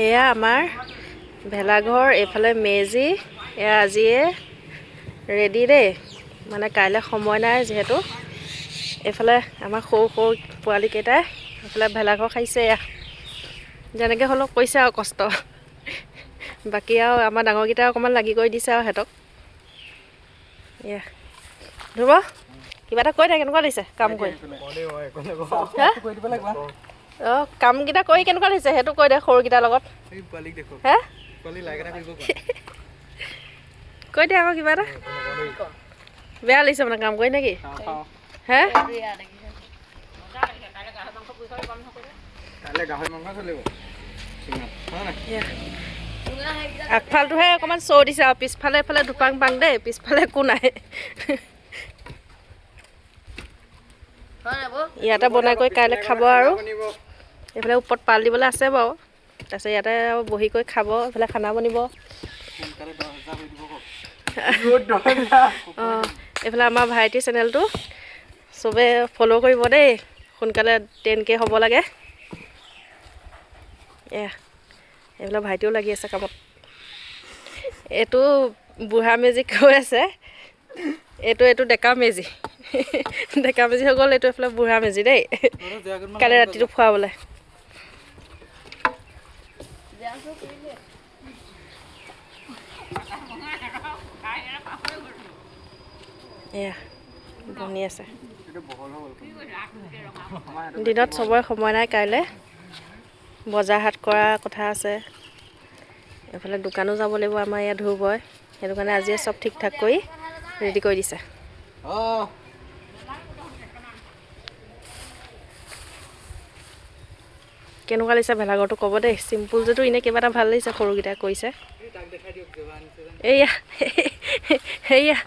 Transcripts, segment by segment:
এয়া আমাৰ ভেলাঘৰ, এইফালে মেজি। এয়া আজিয়ে ৰেডি দেই, মানে কাইলৈ সময় নাই যিহেতু। এইফালে আমাৰ সৰু সৰু পোৱালীকেইটাই এইফালে ভেলাঘৰ খাইছে। এয়া যেনেকৈ হ'লেও কৰিছে আৰু কষ্ট। বাকী আৰু আমাৰ ডাঙৰকেইটাই অকণমান লাগি কৰি দিছে আৰু সিহঁতক। এয়া ধ্ৰুৱ, কিবা এটা কৈ দে, কেনেকুৱা লাগিছে কাম কৰি? হা? অঁ, কামকেইটা কৰি কেনেকুৱা লাগিছে সেইটো কৈ দে সৰুকেইটাৰ লগত। হে, কৈ দে আকৌ কিবা এটা। বেয়া লাগিছে মানে কাম কৰি নেকি? হে, আগফালটোহে অকণমান চৌ দিছে আৰু পিছফালে এইফালে দুপাং পাং দেই, পিছফালে একো নাই। ইয়াতে বনাই কৰি কাইলৈ খাব আৰু। এইফালে ওপৰত পাল দিবলৈ আছে বাৰু, তাৰপিছত ইয়াতে আৰু বহি কৰি খাব। এইফালে খানা বনিব। অঁ, এইফালে আমাৰ ভাইটিৰ চেনেলটো চবে ফ'ল' কৰিব দেই, সোনকালে 10K হ'ব লাগে। এয়া এইফালে ভাইটিও লাগি আছে কামত। এইটো বুঢ়া মেজি কৈ আছে, এইটো এইটো ডেকা মেজি, ডেকা মেজি হৈ গ'ল। এইটো এইফালে বুঢ়া মেজি দেই, কাইলৈ ৰাতিটো ফুৱাবলৈ। এয়া বনি আছে। দিনত চবৰে সময় নাই, কাইলৈ বজাৰ হাট কৰা কথা আছে, এইফালে দোকানো যাব লাগিব আমাৰ ইয়াত ধ্ৰুৱই। সেইটো কাৰণে আজিয়ে চব ঠিক ঠাক কৰি ৰেডি কৰি দিছে। কেনেকুৱা লাগিছে ভেলাঘৰটো ক'ব দেই। চিম্পুল যদিও এনেই কিবা এটা ভাল লাগিছে, সৰুকেইটাই কৰিছে। এইয়া এইয়া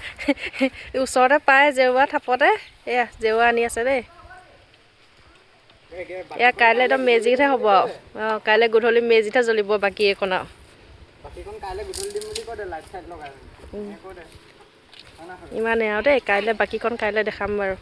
ওচৰতে পায় জেওৰা থাপতে, এয়া জেওৰা আনি আছে দেই। এয়া কাইলৈ একদম মেজিতহে হ'ব আৰু। অঁ, কাইলৈ গধূলি মেজিতহে জ্বলিব বাকী এইকণ আৰু। ইমানেই আৰু দেই, কাইলৈ বাকীকণ কাইলৈ দেখাম বাৰু।